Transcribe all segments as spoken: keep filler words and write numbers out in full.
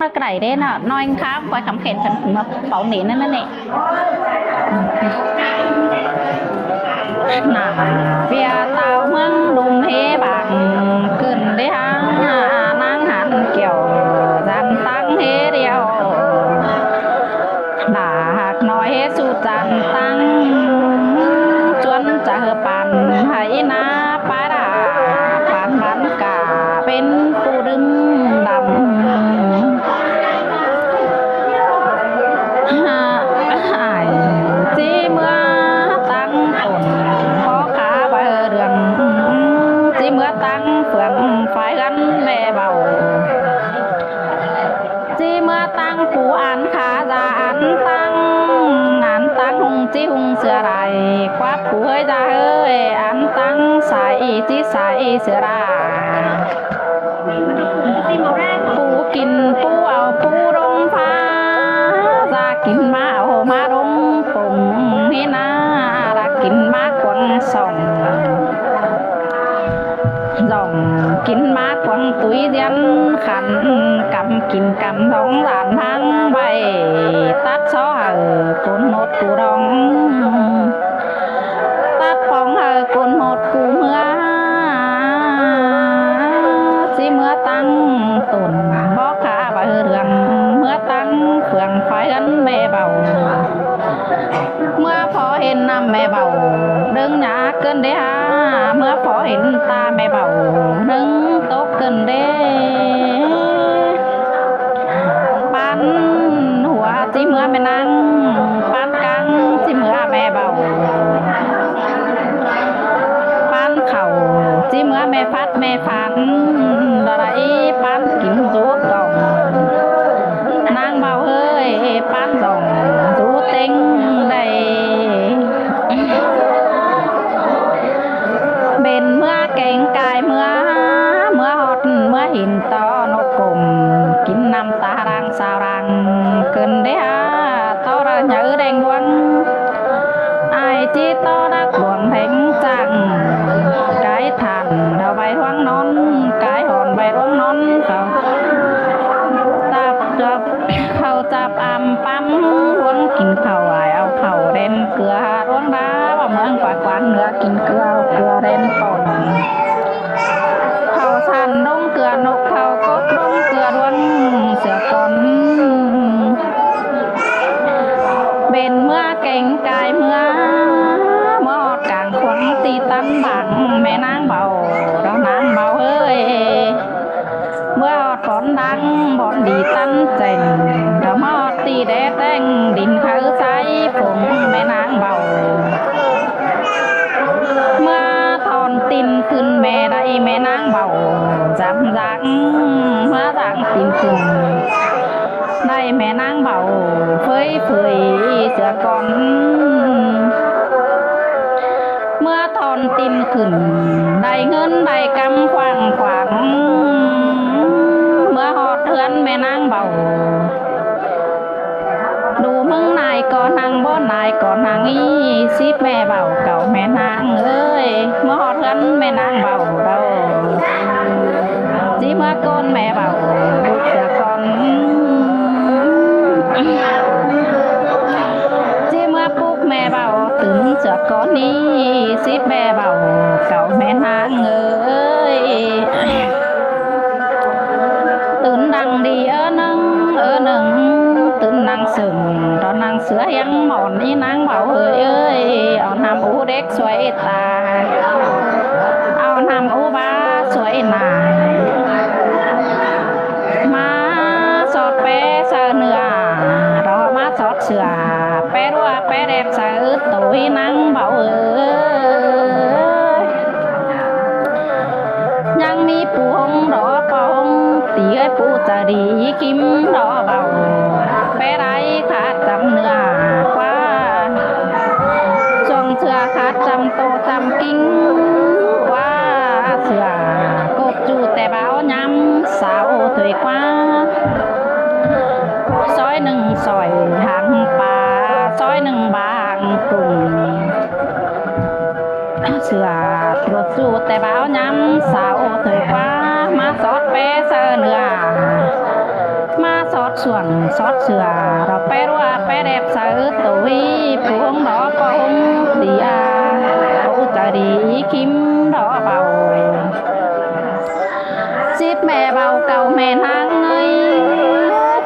Nó cái đảy đấy nó nói khám coi khám khen khăn nó bảo nến nó này. Nả ꞌviạk tao ꞌmướng đung hế bảng cơn đế háng, ꞌnáng hán kiẻo dán tăng hế điêu. Nả hák nói hế su dán tăng, chuôn chả hơ pán hãy ná pá đà pán bán cả bên ꞌpú đưm đăm. Ải, ꞌchí ꞌmứa tăng tổn, bó khá báu hơ đường, ꞌchí ꞌmứa tăng phượng phái gắn mẹ bảo. ꞌChí ꞌmứa tăng pú án khá da án tăng, án tăng hung ꞌchí hung sửa đảy, quáp pú hơi da hơi, án tăng sai ꞌchí sai sửa đảy. Pú kin pú au pú rông phá, da kin ꞌmá au ꞌmá rông pông hế ná, da kin ꞌmá quăng sỏng. Dỏng kin ꞌmá quăng túi diến khăn, cắm kin cắm dỏng dán háng ꞌvạy, tắt só hảư cốn ꞌnột cu đỏng, tắt phóng hảư cốn ꞌnột cu ꞌmứa. ꞌChí ꞌmứa tăng tổn, bó khá báu hơ đường, ꞌmứa tăng phượng phái gắn mẹ bảo. ꞌMứa phó hên năm mẹ bảo, đơng nhá cơn đế há, ꞌmứa phó hên ta mẹ bảo, đơng tốc cơn đế. Pán hua ꞌchí ꞌmứa mẹ ꞌnáng, pán cáng ꞌchí ꞌmứa mẹ bảo. Pán khảu ꞌchí ꞌmứa mẹ phát mẹ phán, đó là ꞌí pán kim dú cỏng. ꞌNáng bảo hơi, pán dỏng dú têng đảy. Bên ꞌmứa kéng cai ꞌmứa, ꞌmứa ꞌhọt ꞌmứa hên to ꞌnộc cốm, kin năm ta đang sao đang cơn đế há, to ra nhớ đen quăng. Ai ꞌchí to đắc luông thêng chang, cái than đào bay huang nón, cái hòn bay huang nón khảu. Chặp chặp khảu chặp ám păm, huang kin khảu ai au khảu đen cưa, huang đá vào ꞌmướng quảng quảng ngựa kin cưa, cưa đen tổn. Khảu săn đông cưa ꞌnộc, khảu cốc đông cưa huang sửa con. Bên ꞌmứa kéng cai ꞌmứa, ꞌmứa ꞌhọt cang khuang ti tăn bảng mẹ ꞌnáng bảo, đó ꞌnáng bảo hơi. ꞌMứa ꞌhọt bón đang bón đi tăn chẻng, đó ꞌmứa ꞌhọt ti đé teng đin kháo sai phung mẹ ꞌnáng bảo. ꞌMứa thon tin khửn mẹ đảy mẹ ꞌnáng bảo, dám dáng, ꞌmứa dáng tin khửn đảy mẹ ꞌnáng bảo, phơi phơi sửa con. ꞌMứa thon tin khửn đảy ngớn đảy căm quảng quảng, ꞌmứa ꞌhọt ꞌhướn mẹ ꞌnáng bảo. Đu ꞌmướng nải ꞌcọ ꞌnăng, bón nải ꞌcọ ꞌnăng ꞌí, síp mẹ bảo cảu mẹ ꞌnáng ơi. ꞌMứa ꞌhọt ꞌhướn mẹ ꞌnáng bảo đau. ꞌChí ꞌmứa ꞌcốn mẹ bảo, búc sửa con. ꞌChí ꞌmứa búc mẹ bảo, tứn sửa con ꞌí, síp mẹ bảo cảu mẹ ꞌnáng ơi. Tứn đăng đi ớ ꞌnưng, ớ ꞌnưng, tứn đăng sửng, đó ꞌnăng sửa hiếng mỏn ꞌí ꞌnáng bảo hơi ơi, au ꞌnăm ú đéc suối ta, au ꞌnăm ú bá suối nả. ꞌMá sót pé saư nưa, đó ꞌmá sót sửa, pé ꞌlúa pé đep saư ứt tô ꞌí ꞌnáng bảo ơi. ꞌNhắng ꞌmí pú ꞌhống đó pó ꞌhống, ti ơi pú chaư đi khím đó bảo. Pé đảy khát chăm nưa ꞌquá, chuông sửa khát chăm tô chăm king ꞌquá. Sửa cốc ꞌchu té báu ꞌnhăm sáu thôi ꞌquá. Sói ꞌnưng sỏi hang pá, sói ꞌnưng bá hang cùng. Sửa cốc ꞌchu té báu ꞌnhăm sáu thôi ꞌquá. ꞌMá sót pé saư nưa, ꞌmá Suông sót sửa, ꞌlọ pé ꞌlúa pé ꞌlẹp sáư tô ꞌhí, phủ ꞌhống ꞌlọ ꞌpo ꞌhống tỉ a, phủ chaư đi khím ꞌlọ báu. ꞌSíp ꞌme báu cảu ꞌme ꞌnáng ơi,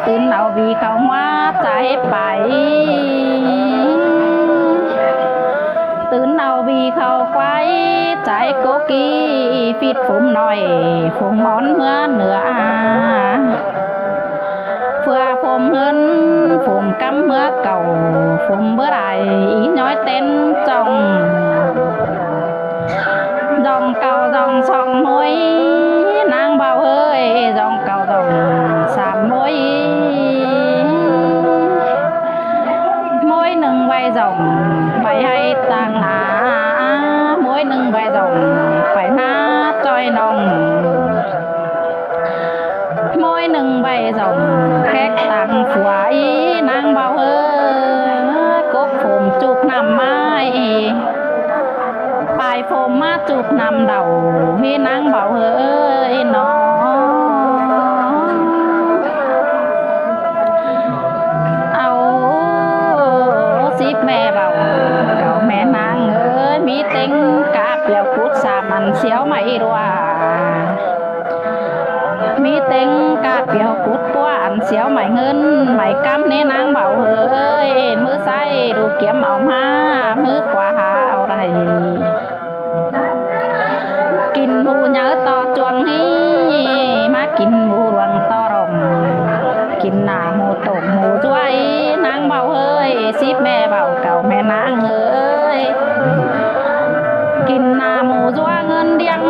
tứn au ꞌvi khảu ꞌmá chảy pay. Tứn au ꞌvi khảu quái chảy cốc ꞌkí, phít phôm ꞌnọi, phôm ón ꞌmứa ꞌnưa a. ꞌPhưa phôm ꞌhướn, phôm cắm ꞌmứa cảu, phôm báu đảy, ꞌnhói tén ꞌchọng. Dong cảu dong song ꞌmối, ꞌnáng báu ơi, dong cảu dong sam ꞌmối. ꞌMối ꞌnưng ꞌvạy dong ꞌvạy ꞌhạy ꞌtáng a, ꞌmối ꞌnưng ꞌvạy dong ꞌvạy ꞌná ꞌchoi ꞌnọng. ꞌMối ꞌnưng ꞌvạy dong khék ꞌtáng phua ꞌnị ꞌnáng báu ơi, cốc phôm chụp ꞌnặm ꞌmá ꞌnị. Pay phôm ꞌmá chụp ꞌnặm đaư ꞌnị ꞌnáng báu ơi ꞌnọ. Au, ꞌsíp ꞌme báu cảu ꞌme ꞌnáng ơi, ꞌmí ꞌtếng cá piêu cút sam ăn ꞌsiếu ꞌmạy ꞌlúa. ꞌMí ꞌtếng cá piêu cút ꞌpúa ăn ꞌsiếu ꞌmạy ꞌhướn ꞌmạy cắm ꞌnị ꞌnáng báu ơi, ꞌmứ sai đu kiêm au ꞌmá, ꞌmứ ꞌquá ha au đảy. Kin ꞌmú nháư ꞌto chuông ꞌnị, ꞌmá kin ꞌmú luông ꞌto rong. Kin nả ꞌmú tôm ꞌmú dua ꞌnị ꞌnáng báu ơi, ꞌsíp ꞌme báu cảu ꞌme ꞌnáng ơi. Kin nả ꞌmú dua ꞌngớn điêng,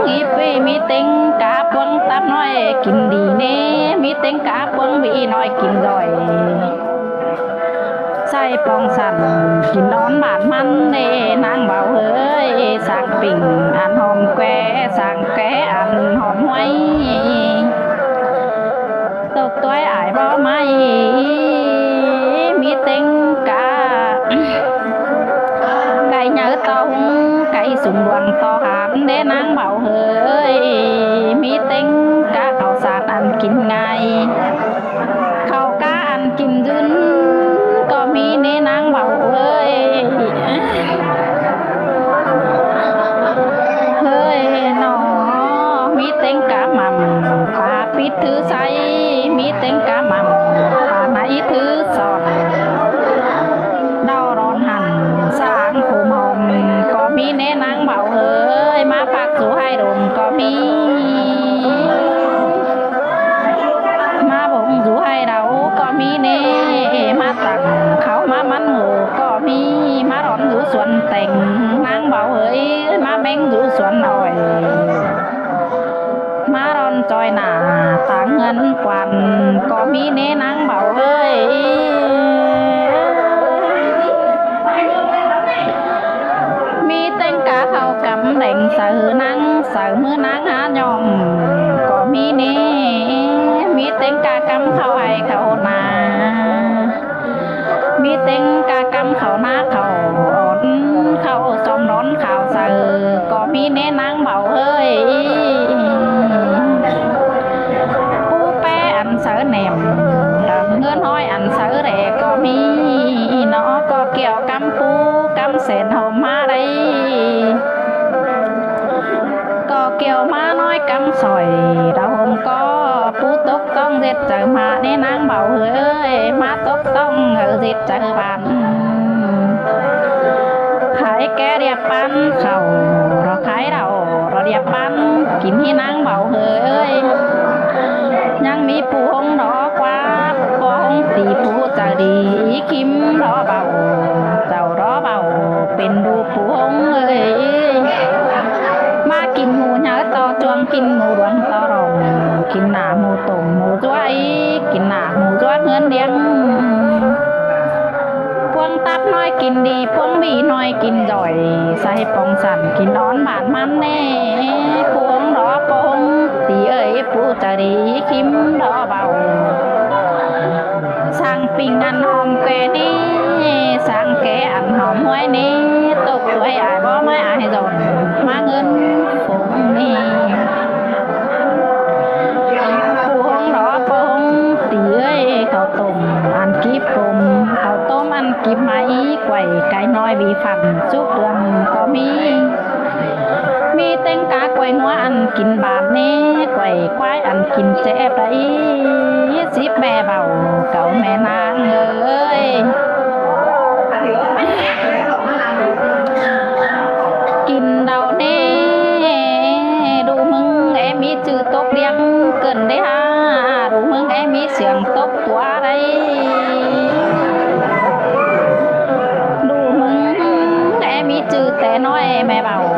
íp ꞌmí ꞌtếng cá ꞌpuống tắp ꞌnọi kin đi ꞌnị, ꞌmí ꞌtếng cá ꞌpuống ꞌmí ꞌnọi kin ꞌdội. Sai pong săn kin ón bản ꞌmắn ꞌnị ꞌnáng báu ơi, sang ping ăn hom que, sang que ăn hom ꞌhuai. Tốc ꞌtoi ai báu ꞌmạy, ꞌmí ꞌtếng cá cáy nháư ꞌto ꞌhúng, cáy sung luông ꞌto hán ꞌnị ꞌnáng báu ơi, ꞌmí ꞌtếng cá khảu sán ăn kin ꞌngai. Khảu cá ăn kin dưn ꞌcọ ꞌmí ꞌnị ꞌnáng báu ơi. Hơi ꞌnọ, ꞌmí ꞌtếng cá mẳm pá pít thứ sai, ꞌmí ꞌtếng cá mẳm pá náy thứ son. Đau đón hẳn sang khổ mòn ꞌcọ ꞌmí ꞌnị ꞌnáng báu ơi, ꞌmá phác dú ꞌhại đôm ꞌcọ ꞌmí. ꞌMá bông dú ꞌhại đau ꞌcọ ꞌmí ꞌnị, ꞌmá tẳng khảu ꞌmá ꞌmắn ngô ꞌcọ ꞌmí, ꞌmá đón dú suôn teng ꞌnáng báu ơi, ꞌmá ꞌmeng dú suôn ỏi. ꞌMá đón ꞌchoi nả táng ꞌngớn quan ꞌcọ ꞌmí ꞌnị ꞌnáng báu ơi. ꞌMí ꞌtếng cá khảu cắm đeng sáư ꞌnáng sáư ꞌmứ ꞌnáng hák ꞌnhóm ꞌcọ ꞌmí ꞌnị. ꞌMí ꞌtếng cá cắm khảu ꞌhại khảu nả. ꞌMí ꞌtếng cá cắm khảu nả khảu ón khảu song đón khảu sáư ꞌcọ ꞌmí ꞌnị ꞌnáng báu ơi. Pú ꞌpé ăn sáư nẻm, tăm ꞌngớn ꞌhói ăn sáư đe ꞌcọ ꞌmí. ꞌNọ ꞌcọ kiẻo cắm pú cắm sen hom ꞌmá đảy. ꞌCọ kiẻo ꞌmá ꞌnọi cắm sỏi đau hôm ꞌcọ, pú tốc ꞌtóng ꞌdệt chaư ꞌmá ꞌnị ꞌnáng báu ơi, ꞌmá tốc ꞌtóng hảư ꞌdệt chaư bản. Khai ké điệp bản khảu, ꞌlọ khai đau ꞌlọ điệp bản kin ꞌnị ꞌnáng báu ơi. ꞌNhắng ꞌmí pú ꞌhống ꞌlọ ꞌquá, pú ꞌhống tỉ pú chaư đi khím ꞌlọ báu, chảu ꞌlọ báu pên đu pú ꞌhống ơi. ꞌMá kin ꞌmú nháư ꞌto chuông, kin ꞌmú luông ꞌto rong, kin nả ꞌmú tôm ꞌmú dua, kin nả ꞌmú dua ꞌngớn điêng. ꞌPuông tắp ꞌnọi kin đi, ꞌpuông ꞌmí ꞌnọi kin ꞌdội, sai pong săn kin ón bản ꞌmắn ꞌnị. Pú ꞌhống ꞌlọ ꞌpo ꞌhống tỉ ơi, pú chaư đi khím ꞌlọ báu. Sang ping ăn hom que ꞌnị, sang que ăn hom ꞌhuai ꞌnị, tốc ꞌtoi ai báu ꞌmạy ai dọn ꞌmá ꞌngớn phông ꞌnị. Pú ꞌhống ꞌlọ ꞌpo ꞌhống tỉ ơi, Kịp mai quảy cái nói vì phẳng xúc đường có mi. Mi téng cá quảy ngúa ăn kin bản né, quảy quái ăn kin chép đấy. Xíp mẹ bảo cậu mẹ nang ơi. Kin đầu né, đủ mưng em mi chư tốc điếng cơn đấy ha, đủ mưng em mi siêng tốc tua đấy. Đủ mưng em mi chư té nói mẹ bảo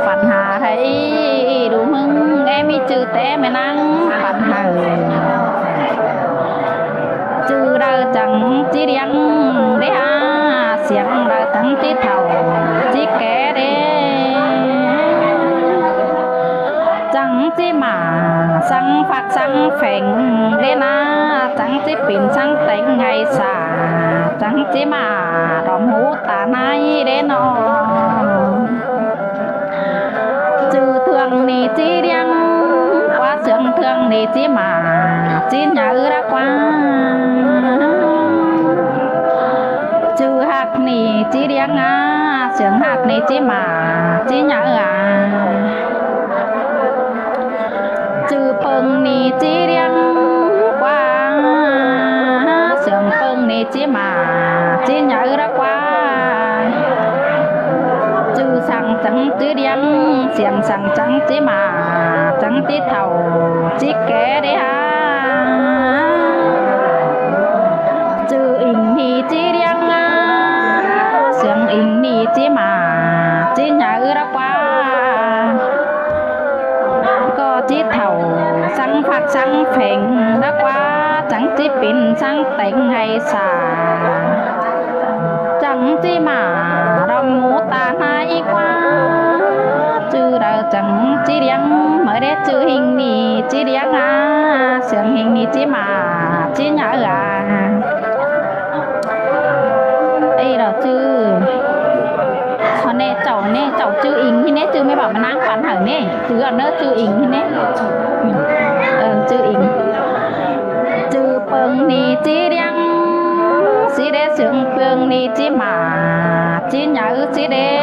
phản hà đấy. Đủ mưng em mi chư té mẹ nang phản hà. Chư đaư chắng ꞌchí điếng đế ha, siêng đaư chắng ꞌchí thảu ꞌchí ké đế. Chắng ꞌchí mả săng phác săng pheng đế na, chắng ꞌchí pin săng téng hay sa, chắng ꞌchí mả đom hú ta nai đế no. Chư thương ni ꞌchí điếng, ꞌquá sương thương ni ꞌchí mả ꞌchí nhả ư đa ꞌquá. Chư hạc ni ꞌchí điếng a, sương hạc ni ꞌchí mả ꞌchí nhả ư a. Chư pơng ni ꞌchí điếng ꞌquá, sương pơng ni ꞌchí mả ꞌchí nhả ư đa ꞌquá. Chư săng chắng ꞌchí điếng, siêng săng chắng ꞌchí mả chắng ꞌchí thảu ꞌchí ké đế ha. Chư ing ni ꞌchí điếng a, siêng ing ni ꞌchí mả ꞌchí nhả ư đa ꞌquá. ꞌCọ ꞌchí thảu săng phác săng pheng đa ꞌquá, chắng ꞌchí pin săng téng hay sa, chắng ꞌchí mả đom hú ta nai ꞌquá. Chư đaư chắng ꞌchí điếng ꞌmới đế, chư ing ni ꞌchí điếng a, sương ing ni ꞌchí mả ꞌchí nhả ư a. Ê, đỏ chư. Hả ꞌnị, chảu ꞌnị, chảu chư ing ꞌnị, chư mẹ bảo mẹ nang phản hảo ꞌnị. Chư ở nơi chư ing ꞌnị. Ờ, chư ing. Chư pơng ni ꞌchí điếng, ꞌchí đế sương pơng ni ꞌchí mả ꞌchí nhả ư ꞌchí đế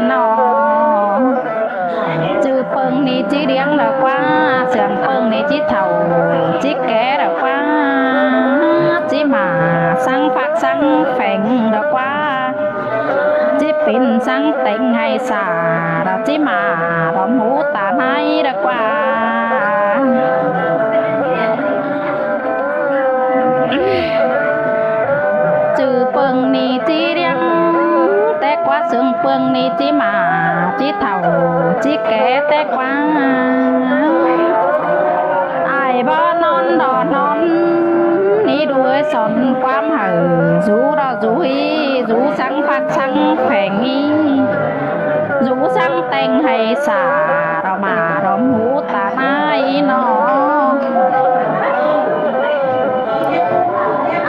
no. Chư pơng ni ꞌchí điếng đa ꞌquá, sương pơng ni ꞌchí thảu ꞌchí ké đa ꞌquá. ꞌChí mả săng phác săng pheng đa ꞌquá. ꞌChí pin săng téng hay sa đa ꞌchí mả đom hú ta nai đa ꞌquá. Chư pơng ni ꞌchí điếng té ꞌquá, sương pơng ni ꞌchí mả ꞌchí thảu ꞌchí ké té ꞌquá. Ai bó ꞌnón đỏ ꞌnón, ꞌnị đuối son ꞌquám hảư, dú đỏ dú ꞌhí, dú săng phác săng pheng ꞌnị, dú săng téng hay sa đỏ mả đom hú ta nai no.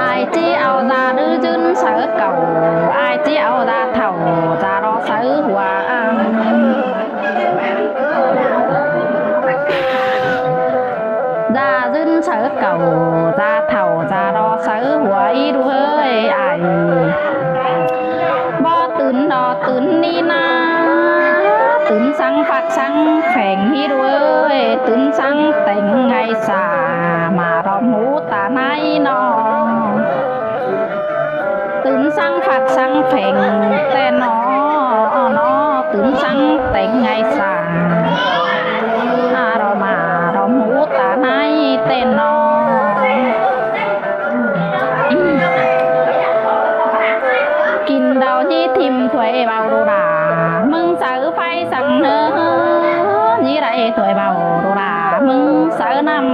Ai ꞌchí au da đư dưn sáư cảu, ai ꞌchí au da thảu da đỏ sáư hua. Da dưn sáư cảu, da thảu da đỏ sáư hua ꞌnị đuối ai. Bó tứn đỏ tứn ꞌnị na, tứn săng phác săng pheng ꞌnị đuối, tứn săng téng hay sa mả đom hú ta nai no. Tứn săng phác săng pheng ꞌtẹ no, no, tứn săng téng hay sa, a, đỏ mả đom hú ta nai ꞌtẹ no. Kin đaư ꞌnị thím thuê bảo đu đa, ꞌmứng sáư pháy săng ꞌnớ, ꞌnị đảy thuê bảo đu đa, ꞌmứng sáư ꞌnặm.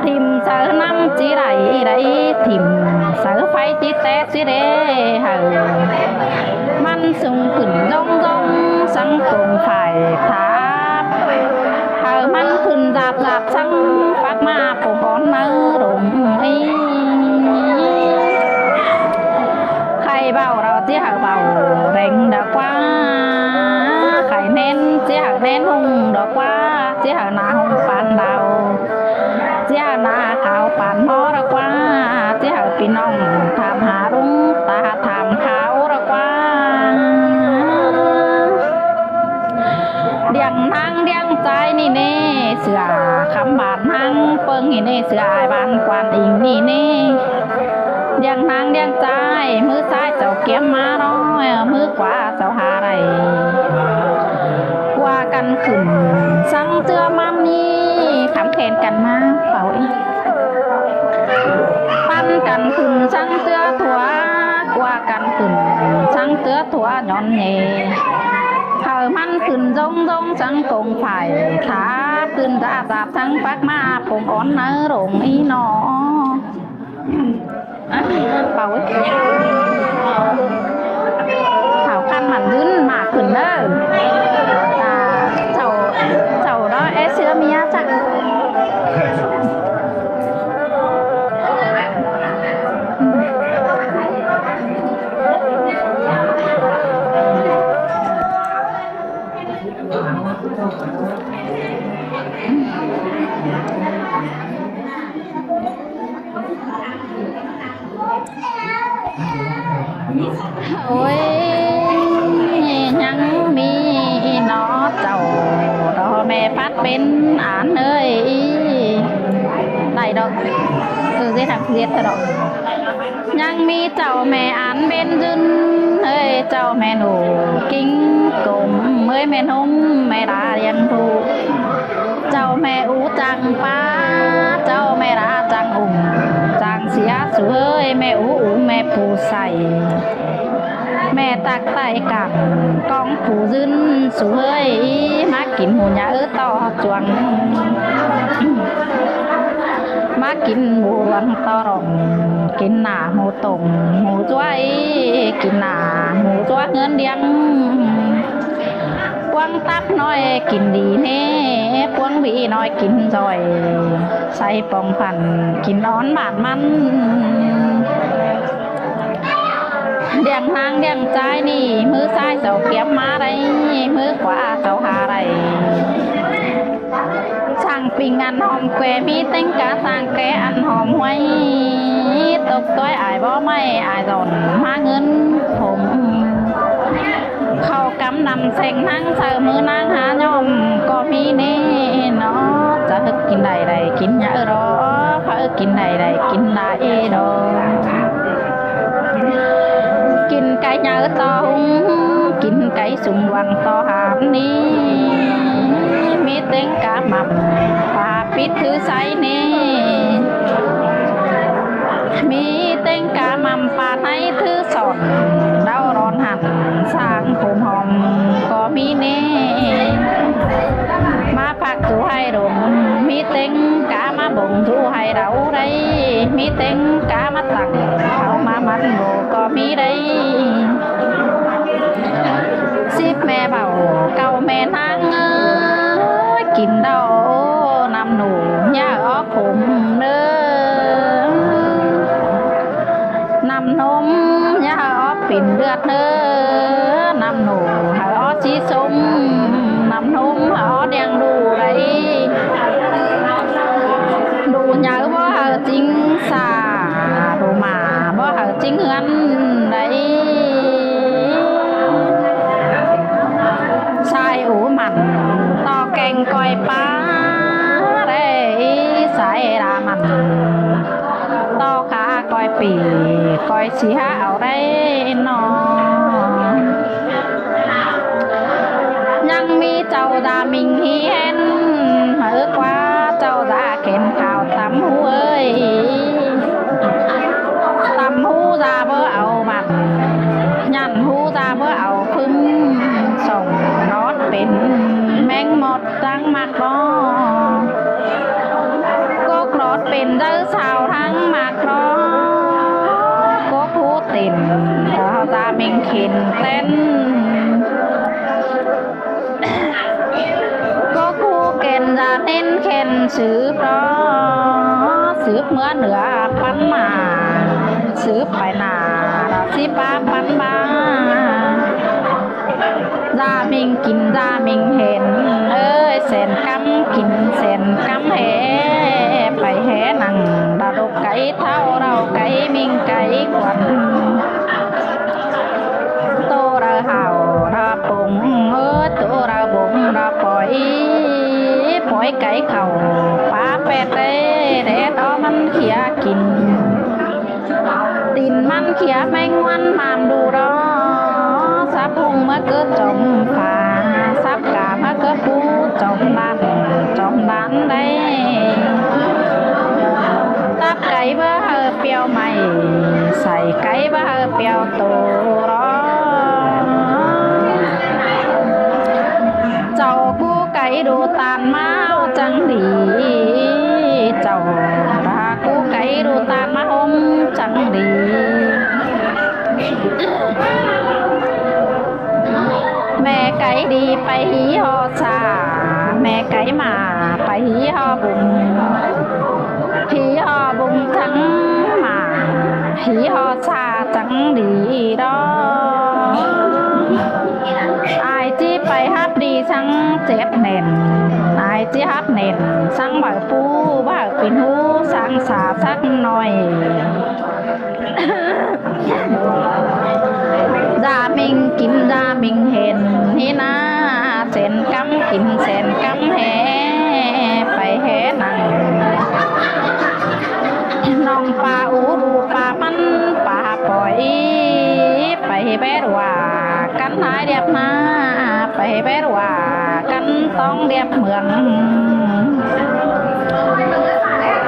Thím sáư ꞌnặm ꞌchí đảy, đảy thím sáư pháy ꞌchí té ꞌchí đế hảư. ꞌMắn sung khửn ꞌdóng ꞌdóng săng tông phải tháp. Hảư ꞌmắn khửn dạp dạp săng phác ꞌmá pông ón máư rông ꞌnị. Khay bảo đaư ꞌchí hảư bảo đeng đa ꞌquá. Khay ꞌnén ꞌchí hảư ꞌnén ꞌhung đa ꞌquá. ꞌChí hảư ꞌná ꞌhung pán đao. ꞌChí hảư ꞌná khảu pán ꞌmó đa ꞌquá. ꞌChí hảư ꞌpi ꞌnọng tham hả ꞌnị ꞌnị, ꞌsứa ai ꞌván quan ính ꞌnị ꞌnị. ꞌDiệng ꞌnáng ꞌdiệng ꞌchái, ꞌmứ ꞌsái chảu kiêm ꞌmá ꞌnọi, ꞌmứ ꞌquá chảu ha đảy. ꞌQuá căn khửn săng ꞌtưa ꞌmắn ꞌnị, khắm khen căn ꞌmá pảu ꞌnị. ꞌPắn căn khửn săng ꞌtưa thua, ꞌquá căn khửn săng ꞌtưa thua nhón nhê. Hảư ꞌmắn khửn dống dống săng công phải, khả khửn dạp dạp săng pắc ꞌmá pông ón ꞌnớ rông ꞌnị ꞌnọ. Pảu ơi. Hảư căn mẳn dưn ꞌmá khửn ꞌnớ. À, chảu, chảu đó é ꞌsứa ꞌmía chắc. Ôi, ꞌnhắng ꞌmí ꞌnọ chảu, đó mẹ phát bên án ơi. Đảy đó. Ừ, dễ thẳng dễ thật đó. ꞌNhắng ꞌmí chảu mẹ án bên dưn ơi, chảu mẹ nụ kính cốm ơi, mẹ ꞌnôm mẹ đá ꞌliệng thụ. Chảu mẹ ú chang ꞌpá, chảu mẹ đá chang ủng, chang sia sú ơi, mẹ ú ú mẹ pú say. Mẹ tặc tay cẳng, cong pú dưn sú ơi, ꞌmá kin ꞌmú nhá ư to chuông. ꞌMá kin ꞌmú ruông to rong, kin nả ꞌmú tông, ꞌmú ꞌchua, kin nả ꞌmú ꞌchua ꞌngớn ꞌliệng. ꞌPuông tắp ꞌnọi kin đi ꞌnị, ꞌpuông ꞌvị ꞌnọi kin doi, say pông phăn kin ón bản ꞌmắn. ꞌDiệng ꞌnáng ꞌdiệng ꞌchái ꞌnị, ꞌmứ ꞌsái chảu kiêm ꞌmá đảy, ꞌmứ ꞌquá chảu ha đảy. Săng pinh ăn hom que, ꞌmí ꞌtếng cá săng ké ăn hom ꞌhuai. Tốc ꞌtoi ai bó ꞌmạy, ai dọn ꞌmá ꞌngớn phông. Khảu căm năm seng ꞌnáng sau ꞌmứ ꞌnáng há ꞌnhóm ꞌcọ ꞌmí ꞌnị ꞌnọ. Chả hứt kin đảy đảy kin nhá ư đó, pha ư kin đảy đảy kin đảy đó. Kin cáy nhá ư to hung, kin cáy sung quăng to hạp ꞌnị. ꞌMí ꞌtếng cá mẳm pá pít thứ say ꞌnị. ꞌMí ꞌtếng cá mẳm pá náy thứ sỏn, đau đón hẳn sang khôm hòm ꞌcọ ꞌmí ꞌnị. ꞌMá phak sú ꞌhạy rôm, ꞌmí ꞌtếng cá ꞌmá bông sú ꞌhạy đau đảy, ꞌmí ꞌtếng cá ꞌmá tẳng, khảu ꞌmá mẳn bô ꞌcọ ꞌmí đảy. Síp ꞌme bảu, cảu ꞌme ꞌnáng ơi, kin đau năm nụ, nhá ók khôm ꞌnớ. Năm ꞌnôm, nhá ók pên ꞌlượt ꞌnớ. Năm nụ, hảư ók sí sôm, năm ꞌnôm, hảư ók ꞌliệng ꞌlụk đảy. ꞌLụk nháư báu hảư ꞌchính sa, ꞌlụk ꞌmá báu hảư ꞌchính ꞌhướn đảy. Sai ú mẳn ꞌto keng ꞌcoi ꞌpá đảy, sai đa mẳn ꞌto khả ꞌcoi pỉ, ꞌcoi sí hák au đảy ꞌnọ. ꞌNhắng ꞌmí chảu da minh hí hên, ꞌmứ ꞌquá chảu da khen khảu tắm hú ơi. Tắm hú da báu au mẳn, nhẳn hú da báu au phứm, sỏng ꞌnọt pên ꞌmeng ꞌmọt ꞌtáng ꞌmặc ꞌnọ. Cốc ꞌnọt pên đaư sao ꞌtáng ꞌmặc ꞌnọ. Cốc hú tên, ꞌtáng da minh khen ꞌtến. Cốc hú khen da ꞌtến khen sứp ꞌnọ. Sứp ꞌmứa nưa ꞌpắn ꞌmá, sứp pay nả, đa sí ꞌpá ꞌpắn ꞌmá. Da minh kin da minh hên, ơi, sên căm kin sên căm hên, pay hên nẳng, đa độc cáy thảu đao cáy minh cáy quăn. Tô đa hảu đa pông, ơi, tô đa bông đa poi, poi cáy khảu, ꞌpá pét đảy. ꞌkhía kin. Tin ꞌmắn ꞌkhía ꞌmếng ꞌngón ꞌmám đu ꞌló. Sắp ꞌhung ꞌmá ꞌcọ chom pha, sắp cá ꞌmá ꞌcọ pú chom đan, chom đan đảy. Tắp cáy báu hảư piêu mảy, sai cáy báu hảư piêu tô ꞌló. Chảu ꞌcú cáy đu ꞌtan ꞌmá ꞌchắng đi. Chảu ta ꞌcú cáy đu ꞌtan ꞌmá ꞌhôm ꞌchắng đi. ꞌMẹ cáy đi pay hí ꞌhó sa, ꞌmẹ cáy ꞌmá pay hí ꞌhó bung. Hí ꞌhó bung ꞌchắng ꞌmá, hí ꞌhó sa ꞌchắng đi ꞌló. Ai ꞌchí pay hắp đi săng chếp nẻn, ai ꞌchí hắp nẻn săng báu pú, báu pên ꞌhú săng sa sắc ꞌnọi. Dả ꞌminh kin dả ꞌminh hên, ꞌhí ꞌná sen cắm kin sen cắm hê, pay hê nẳng. ꞌNọng pa ú đu pa ꞌmắn pa poi, pay bét ꞌva căn ꞌhại điệp ꞌná, pay bét ꞌva căn ꞌtóng điệp mương.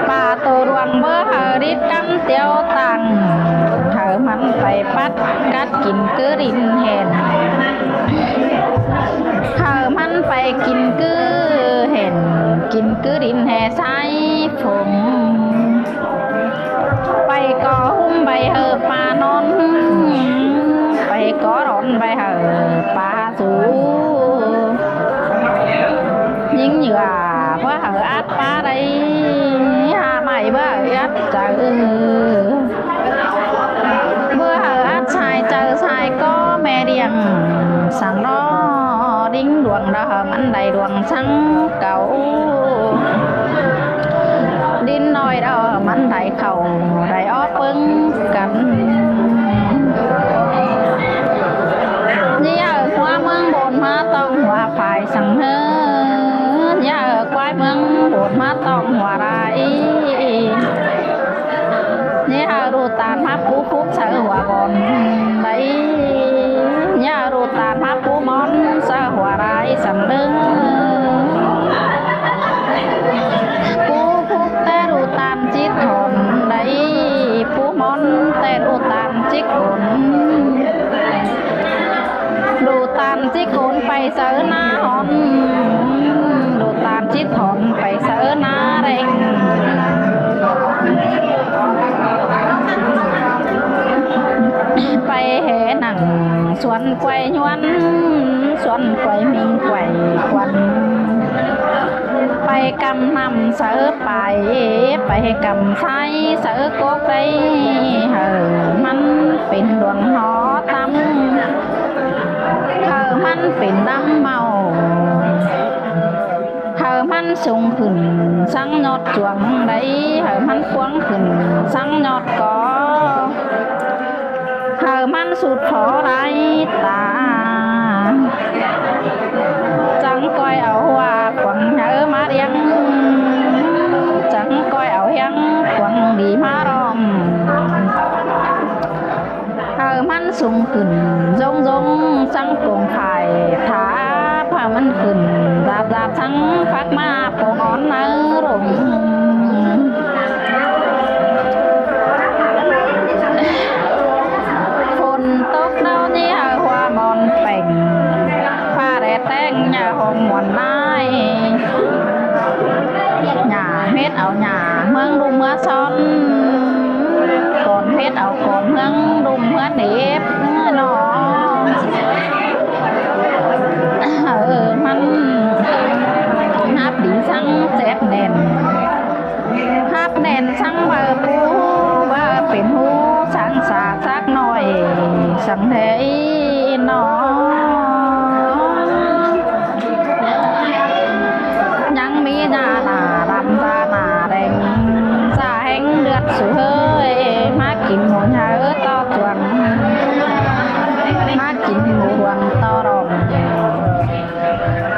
Pa tô đuang báu hảư đít cắm tiếu tang, hảư ꞌmắn pay pắt cắt kin ꞌcứ đin hên. Hảư ꞌmắn pay kin ꞌcứ hên, kin ꞌcứ đin hê sai phông. Pay ꞌcọ ꞌhôm pay hảư pa ꞌnón, pay ꞌcọ ꞌnón pay hảư pa su. ꞌNhính ꞌnhựa báu hảư át pa đảy, hả ꞌmạy báu hảư át chaư. Báu hảư át sai chaư sai ꞌcọ ꞌme điêng săng ꞌló. Đin đuang đaư hảư ꞌmắn đảy đuang săng cáu. Đin ꞌnọi đaư hảư ꞌmắn đảy khảu đảy ók ꞌpứng căn. ꞌNhí hảư ꞌquái ꞌmướng bôn ꞌmá ꞌtóng hua phải săng ꞌhớ. ꞌNhí hảư ꞌquái ꞌmướng bôn ꞌmá ꞌtóng hua rai. ꞌNhí hảư đu ꞌtan ꞌmá pú phúc sáư hua bôn đảy. ꞌNhí hảư đu ꞌtan ꞌmá pú ꞌmón sáư hua rai săng ꞌlớ. Pú phúc té đu ꞌtan chít hôn đảy. Pú ꞌmón té đu ꞌtan chít hôn. Đu ꞌtan chít hôn pay sáư ꞌná hôn. Đu ꞌtan chít hôn pay sáư ꞌná ꞌlẹng. Pay hê nẳng suôn quay nhuôn, suôn quay ꞌminh quay khuôn. Pay căm ꞌnặm sáư pay, pay căm sai sáư cốc đảy. Hảư ꞌmắn pên đuang ꞌhó ꞌtắm, hảư ꞌmắn pên đăm ꞌmạo. Hảư ꞌmắn sung khửn săng ꞌnọt chuang đảy, hảư ꞌmắn cuông khửn săng ꞌnọt có. Hảư ꞌmắn sút phó đảy ta. Chắng ꞌcoi au hua quăng hảư ꞌmá điêng. Chắng ꞌcoi au hiêng quăng đi ꞌmá ꞌlóm. Hảư ꞌmắn sung khửn dống dống săng công phải thả, hảư ꞌmắn khửn dạp dạp săng phắc ꞌmá pông ón náư rông. Phôn tốc ꞌnáo ꞌnhí hảư hua mon peng, pha đé ꞌteng ꞌnhá hông muôn nai. ꞌNhá mết au ꞌnhá ꞌmướng đu ꞌmá son, cón mết au cón ꞌmướng đu ꞌmá nếp ꞌnọ. Hảư ꞌmắn hắp đi săng chép nẻn. Hắp nẻn săng báu pú, báu pên ꞌhú săng sa sắc ꞌnọi săng đảy ꞌnọ. ꞌNhắng ꞌmí da nả đăm da nả đeng, da ꞌhéng ꞌlượt su ꞌhới, ꞌmá kin ꞌmôn hảư ꞌto chuang, ꞌmá kin ꞌmôn huang ꞌto rong.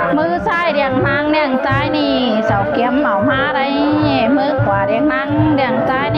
ꞌMứ sai điêng ꞌnáng điêng ꞌchái ꞌnị, sau kiêm au ꞌmá đảy. ꞌMứ khua điêng ꞌnáng điêng ꞌchái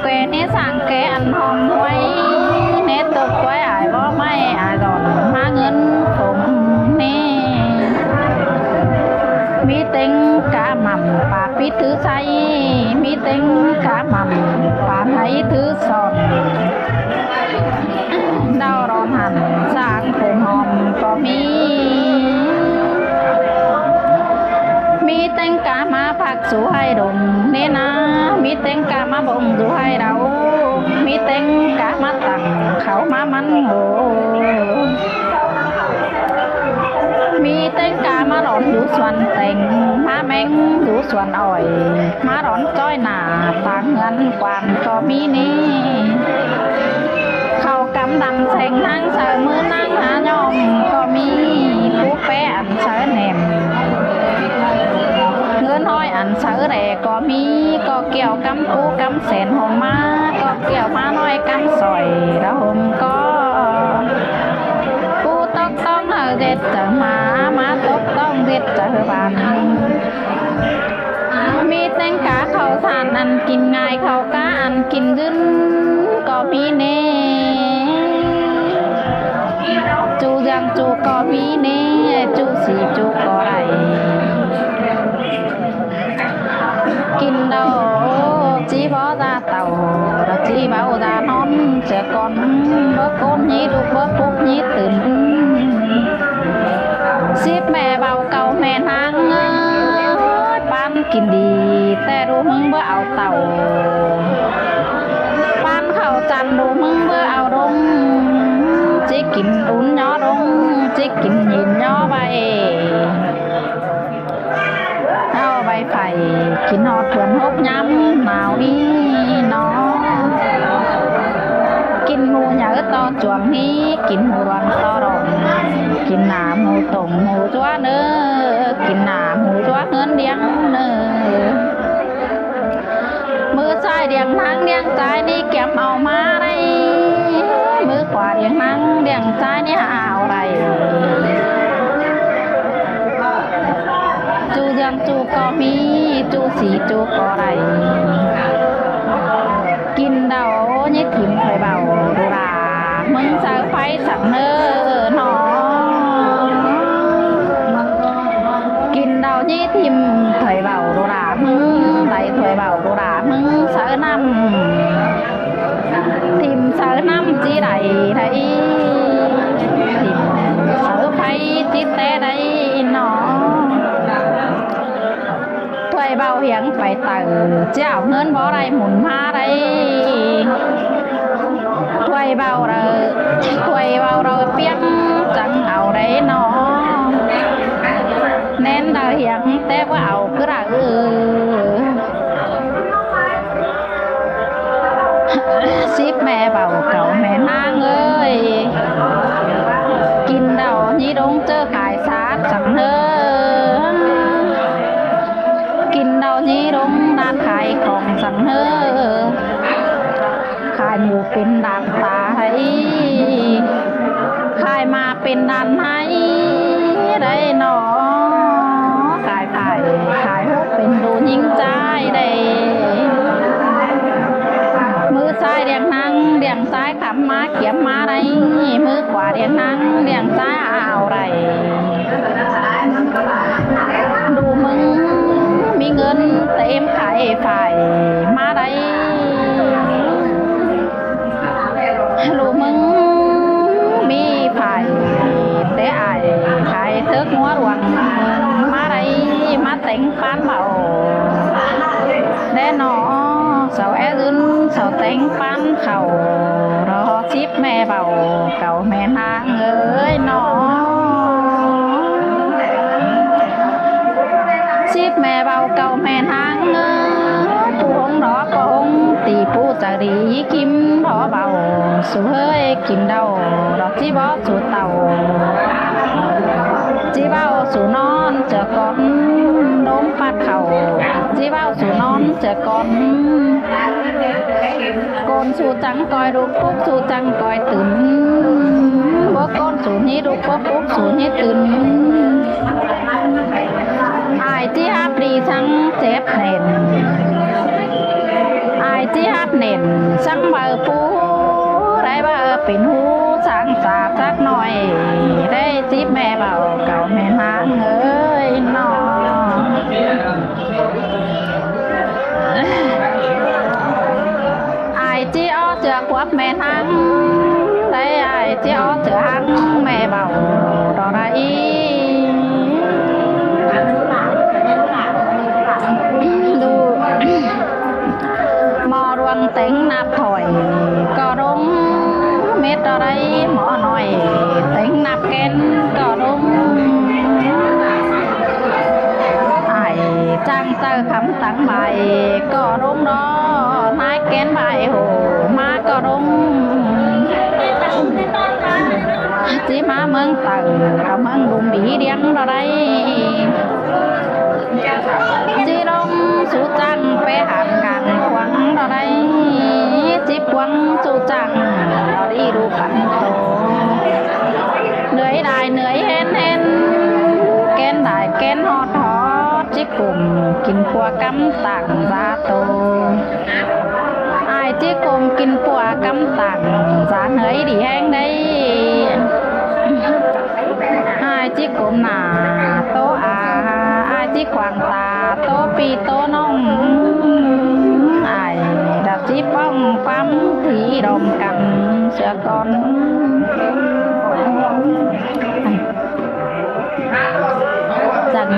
Kẻ ꞌnị sảng kẻ ăn hom ꞌhuai, ꞌnị tốc ꞌquái ải bók ꞌmạy ải dỏn ꞌmá ꞌngớn phôm ꞌnị. ꞌMí ꞌtếng cá mẳm pả pít thứ ꞌsáy, ꞌmí ꞌtếng cá mẳm pả ꞌháy thứ son. Đaư đon hẳn sảng phôm hom ꞌcọ ꞌmí. ꞌMí ꞌtếng cá ꞌmá ꞌphặc sú ꞌhạy đôm ꞌnị ꞌna, ꞌmí ꞌtếng cá ꞌmá bông sú ꞌhạy đaư, ꞌmí ꞌtếng cá ꞌmá tẳng khảu ꞌmá ꞌmắn ꞌhụ. ꞌMí ꞌtếng cá ꞌmá đon dú suôn teng, ꞌmá ꞌmeng dú suôn ỏi, ꞌmá đon ꞌchoi nả táng ꞌngớn quan ꞌcọ ꞌmí ꞌnị. Khảu căm đăm seng ꞌnáng saư ꞌmứ ꞌnáng há ꞌnhóm ꞌcọ ꞌmí, pú ꞌpé ăn saư nẻm, ꞌngớn ꞌhọi ăn saư đe ꞌcọ ꞌmí, ꞌcọ kiẻo căm pú căm sẻn hôm ꞌmá, ꞌcọ kiẻo ꞌmá ꞌnọi căm sỏi đaư hôm ꞌcọ. Pú tốc ꞌtóng hảư ꞌdệt chaư ꞌmá, ꞌmá tốc ꞌtóng ꞌdệt chaư bản. ꞌMí ꞌtếng cá khảu sản ăn kin ꞌngai, khảu cá ăn kin ꞌdứn ꞌcọ ꞌmí ꞌnị. ꞌChu ꞌdương ꞌchu ꞌcọ ꞌmí ꞌnị, ꞌchu sí ꞌchu ꞌcọ đảy. Kin đaư ꞌchí báu da tảu, ꞌchí báu da ꞌnón ꞌchưa ꞌcón, báu ꞌcốn ꞌnị đúc báu púc ꞌnị tứn. Síp ꞌme ꞌvạu cảu ꞌme ꞌnáng ới, ꞌpán kin đi ꞌtẹ ꞌlụk ꞌmứng báu au tảu. ꞌPán khảu chăn ꞌlụk ꞌmứng báu au ꞌlống, ꞌchí kin ún ꞌnhó ꞌlống, ꞌchí kin ꞌnhịn ꞌnhó ꞌvạy. Au ꞌvạy phay kin ꞌhọt thuôn hốc ꞌnhám nao ꞌnị ꞌnọ. Kin ꞌhụ nháư ꞌto chuông ꞌnị, kin ꞌhụ luông ꞌto đỏng, kin nả ꞌhụ tông ꞌhụ ꞌdúa ꞌnớ, kin nả ꞌhụ ꞌdúa ꞌngớn ꞌliếng ꞌnớ. ꞌMứ ꞌchái ꞌliếng ꞌnáng ꞌliếng ꞌchái ꞌnị kiêm au ꞌmá đảy, ꞌmứ khua ꞌliếng ꞌnáng ꞌliếng ꞌchái ꞌnị hảư au đảy. ꞌChu ꞌdương ꞌchu ꞌcọ ꞌmí, ꞌchu sí ꞌchu ꞌcọ đảy. Kin đaư ꞌnị thím thuổi bảu đu đả ꞌmứng saư ꞌpháy săng ꞌnớ ꞌnọ. Kin đaư ꞌnị thím thuổi bảu đu đả ꞌmứng, đảy thuổi bảu đu đả ꞌmứng saư ꞌnặm. Thím saư ꞌnặm ꞌchí đảy đảy, thím saư ꞌpháy ꞌchí té đảy ꞌnọ. Thuổi bảu hiếng pay taư, ꞌchí au ꞌngớn báu đảy mun ꞌmá đảy. Thuổi bảu đaư, thuổi bảu đaư ꞌpiếng chắng au đảy ꞌnọ. ꞌNen đaư hiếng té báu au ꞌcứ đaư. Síp ꞌme ꞌvạu cảu ꞌme ꞌnáng ới, kin đaư ꞌnị ꞌlống ꞌchớ khai sát săng ꞌnớ. Kin đaư ꞌnị ꞌlống đan khai khong săng ꞌnớ. Khai mu pên đan ta ꞌhạy, khai ma pên đan ꞌháy đảy ꞌnọ. Khai phay khai hốc pên ꞌlụk ꞌnhính ꞌchái đảy. ꞌMứ ꞌchái ꞌliếng ꞌnáng ꞌliếng ꞌchái khắm ꞌmá kiêm ꞌmá đảy, ꞌmứ khua ꞌliếng ꞌnáng ꞌliếng ꞌchái au đảy. ꞌLụk ꞌmứng ꞌmí ꞌngớn têm khai phay ꞌmá đảy. ꞌLụk ꞌmứng ꞌmí phay té ải khai thớc ꞌngúa luông ꞌmá đảy, ꞌmá téng ꞌpán bảu đé ꞌnọ. Sau é dưn sau téng ꞌpán khảu, ꞌlọ síp ꞌme ꞌvạu cảu ꞌme ꞌnáng ới ꞌnọ. Síp ꞌme ꞌvạu cảu ꞌme ꞌnáng ới, ꞌpú ꞌhống đó ꞌcọ ꞌhống ti ꞌpú chaư đi ꞌkhím đó báu. Sú ꞌhới kin đaư ꞌlọ ꞌchí báu sú tảu, ꞌchí báu sú ꞌnón ꞌchưa ꞌcón, đốm pắt khảu ꞌchí báu sú ꞌnón ꞌchưa ꞌcón. ꞌCốn sú chắng ꞌcoi đúc púc sú chắng ꞌcoi tứn, báu ꞌcốn sú ꞌnị đúc báu púc sú ꞌnị tứn. Ải ꞌchí háp đi chắng chếp nẻn, ải ꞌchí háp Sắng ꞌva pú đảy ꞌva pên ꞌhụ săng sả sắc ꞌnọi, đảy ꞌchí ꞌme báu cảu ꞌme ꞌnáng ới ꞌnọ. Ai ꞌchí ók ꞌchưa cuốp ꞌme ꞌnáng, đảy ai ꞌchí ók ꞌchưa ꞌhăng ꞌme báu ꞌto đảy. ꞌMo ꞌluống téng ꞌnặp thôi ꞌcọ đông, mết ꞌto đảy ꞌmo ꞌnọi téng ꞌnặp kén ꞌcọ đông. Ai chắng ꞌchạư khắm tẳng ꞌvạy ꞌcọ đông đó, ꞌnái kén ꞌvạy hổ ꞌmá ꞌcọ đông. ꞌChí ꞌmá ꞌmướng tảu, ꞌmướng Lum Đi Điêng ꞌto đảy. ꞌChí đông sú chắng pé hẳn cang khuang ꞌto đảy. ꞌChí khuang sú chắng đi đu păn tô. ꞌNưới đai ꞌnưới ꞌhến ꞌhến, kén đai kén ꞌhọt ꞌhọt, ꞌchí ꞌcum kin pua cắm tẳng da tô. Ai ꞌchí ꞌcum kin pua cắm tẳng da ꞌnưới đi ꞌhéng đảy. Ai ꞌchí ꞌcum nả tô a, ai ꞌchí khuang ta tô pi tô ꞌnọng. Ai đảy ꞌchí ꞌpóng ꞌpắm thi đom căm sia con. Chắng.